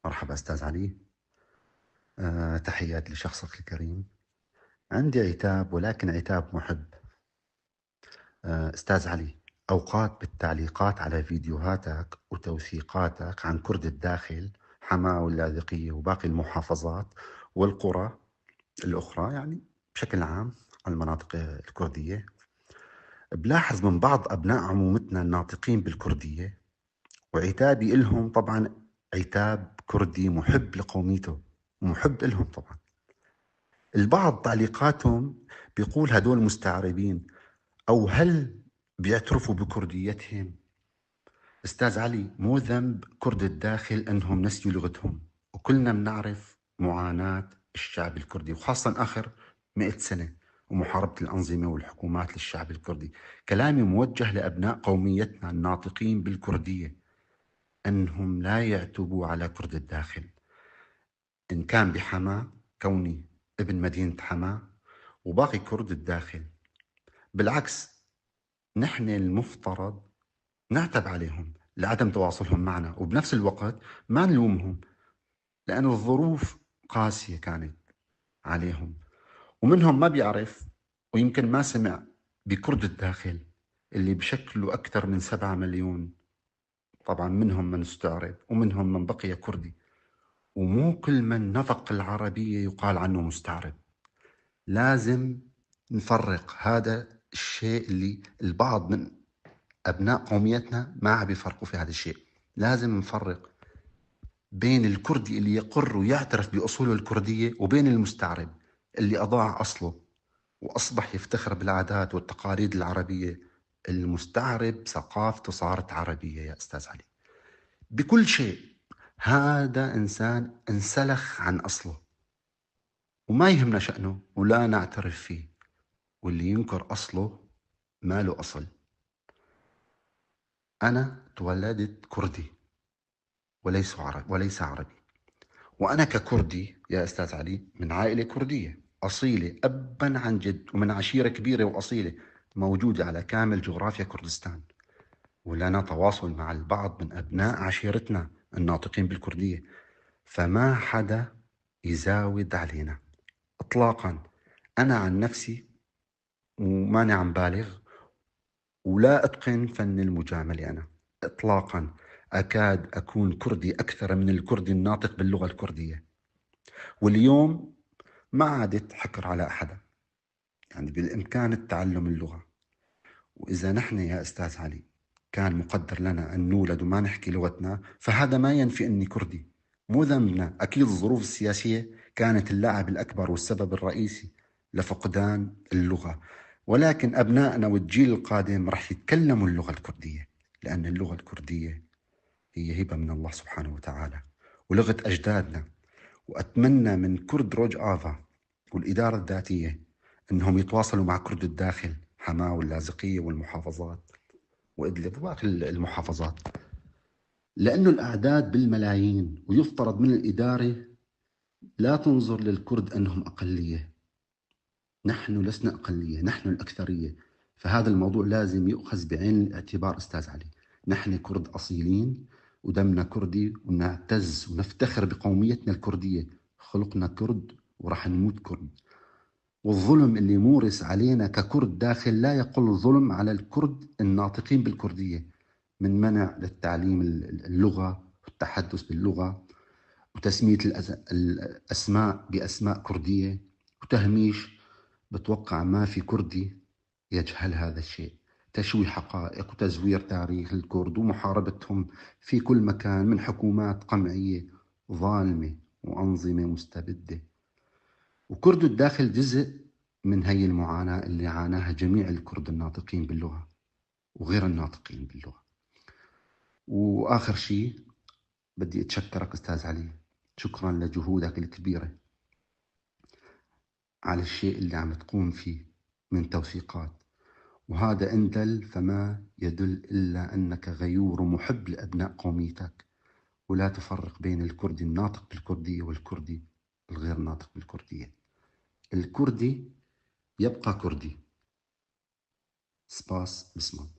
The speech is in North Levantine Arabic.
مرحبا أستاذ علي، تحياتي لشخصك الكريم. عندي عتاب ولكن عتاب محب. أستاذ علي، أوقات بالتعليقات على فيديوهاتك وتوثيقاتك عن كرد الداخل، حماة واللاذقية وباقي المحافظات والقرى الأخرى، يعني بشكل عام عن المناطق الكردية، بلاحظ من بعض أبناء عمومتنا الناطقين بالكردية، وعتابي إلهم طبعا عتاب كردي محب لقوميته ومحب إلهم طبعا. البعض تعليقاتهم بيقول هدول مستعربين، أو هل بيعترفوا بكرديتهم؟ أستاذ علي، مو ذنب كرد الداخل أنهم نسيوا لغتهم، وكلنا بنعرف معاناة الشعب الكردي وخاصة آخر 100 سنة ومحاربة الأنظمة والحكومات للشعب الكردي. كلامي موجه لأبناء قوميتنا الناطقين بالكردية أنهم لا يعتبوا على كرد الداخل، إن كان بحماة كوني ابن مدينة حماة وباقي كرد الداخل. بالعكس، نحن المفترض نعتب عليهم لعدم تواصلهم معنا، وبنفس الوقت ما نلومهم لأن الظروف قاسية كانت عليهم، ومنهم ما بيعرف ويمكن ما سمع بكرد الداخل اللي بشكلوا أكثر من 7 مليون. طبعا منهم من استعرب ومنهم من بقي كردي، ومو كل من نطق العربية يقال عنه مستعرب. لازم نفرق هذا الشيء اللي البعض من أبناء قوميتنا ما عم بيفرقوا في هذا الشيء. لازم نفرق بين الكردي اللي يقر ويعترف بأصوله الكردية وبين المستعرب اللي أضاع أصله وأصبح يفتخر بالعادات والتقاليد العربية. المستعرب ثقافته صارت عربية يا أستاذ علي بكل شيء. هذا إنسان انسلخ عن أصله وما يهمنا شأنه ولا نعترف فيه، واللي ينكر أصله ما له أصل. أنا تولدت كردي وليس عربي، وأنا ككردي يا أستاذ علي من عائلة كردية أصيلة أبا عن جد، ومن عشيرة كبيرة وأصيلة موجودة على كامل جغرافيا كردستان، ولنا تواصل مع البعض من أبناء عشيرتنا الناطقين بالكردية، فما حدا يزاود علينا إطلاقا. أنا عن نفسي وماني عم بالغ ولا أتقن فن المجاملة أنا إطلاقا، أكاد أكون كردي أكثر من الكردي الناطق باللغة الكردية. واليوم ما عادت حكر على أحد، يعني بالإمكان التعلم اللغة. وإذا نحن يا أستاذ علي كان مقدر لنا أن نولد وما نحكي لغتنا، فهذا ما ينفي أني كردي، مو ذنبنا. أكيد الظروف السياسية كانت اللاعب الأكبر والسبب الرئيسي لفقدان اللغة، ولكن أبنائنا والجيل القادم رح يتكلموا اللغة الكردية، لأن اللغة الكردية هي هبة من الله سبحانه وتعالى ولغة أجدادنا. وأتمنى من كرد روج آفا والإدارة الذاتية أنهم يتواصلوا مع كرد الداخل، حماة واللاذقية والمحافظات وإدلب وباقي المحافظات، لأنه الأعداد بالملايين، ويفترض من الإدارة لا تنظر للكرد أنهم أقلية. نحن لسنا أقلية، نحن الأكثرية. فهذا الموضوع لازم يؤخذ بعين الاعتبار أستاذ علي. نحن كرد أصيلين ودمنا كردي، ونعتز ونفتخر بقوميتنا الكردية. خلقنا كرد ورح نموت كرد. والظلم اللي مورس علينا ككرد داخل لا يقل ظلم على الكرد الناطقين بالكردية، من منع للتعليم اللغة والتحدث باللغة وتسمية الأسماء بأسماء كردية وتهميش. بتوقع ما في كردي يجهل هذا الشيء. تشويه حقائق وتزوير تاريخ الكرد ومحاربتهم في كل مكان من حكومات قمعية ظالمة وأنظمة مستبدة. وكرد الداخل جزء من هي المعاناة اللي عاناها جميع الكرد الناطقين باللغة وغير الناطقين باللغة. وآخر شيء بدي أتشكرك أستاذ علي، شكرا لجهودك الكبيرة على الشيء اللي عم تقوم فيه من توثيقات، وهذا إن دل فما يدل إلا أنك غيور ومحب لأبناء قوميتك، ولا تفرق بين الكردي الناطق بالكردية والكردي الغير ناطق بالكردية. الكردي يبقى كردي. سباس بسمط.